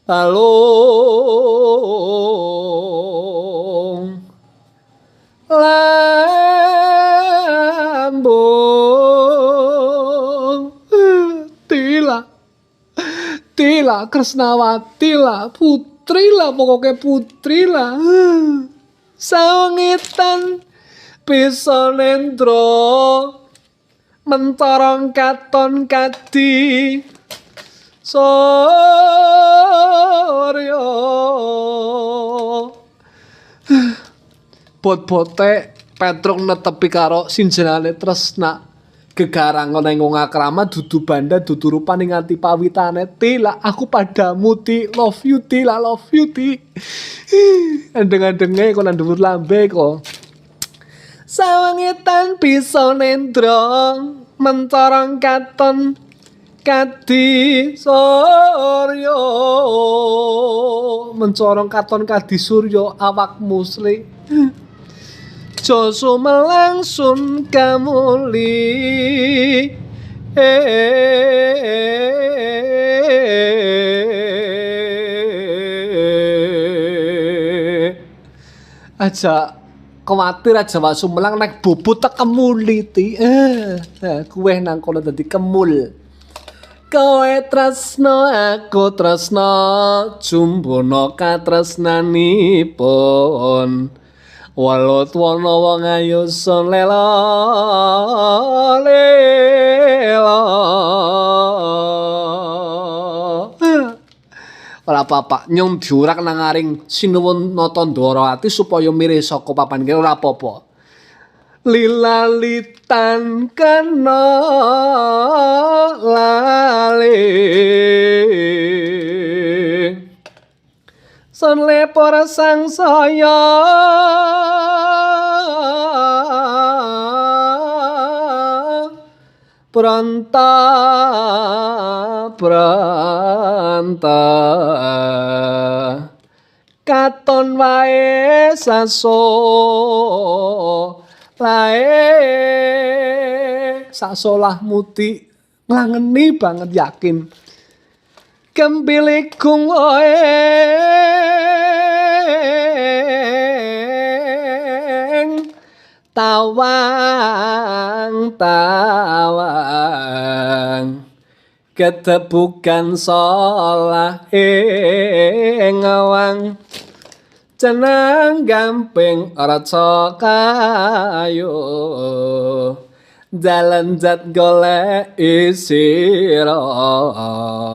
Balung lambung Tila Tila Kresnawati lah putri lah pokoknya putri lah sawengitan bisa nendra mentorong katon kadi surya. Bot-bote Petruk netepi karo sinjenane tresna gegarang ana ing wong akrama dudu banda dudu rupane nganti pawitane. Tila aku padamu Ti, love you Tila, love you Ti. Andeng-andenge kok nang dhuwur lambe kok. Sawengitan bisa nendra mencorong katon kadi surya, mencorong katon kadi surya awakmu sli. Joso melangsun kamuli aja kuwatir aja wak sumelang nek bubut tek kemuli Ti. Kuwe nang kono dadi kemul. Kowe tresno aku tresno jumbono katresnanipun. Walut wana wong ayu sun lela lela. Ora apa-apa, nyung diurak nang aring sinuwun nata Ndorowati supaya mirih saka papan kene ora apa-apa. Lilalitan kena lali. Sun lepor sangsaya pranta pranta katon wae saso lae sasolah muti nglangeni banget yakin kembili kungoeng tawang tawang ketepukan solah ing awang cenang gamping raca kayu dalan zat golek sira.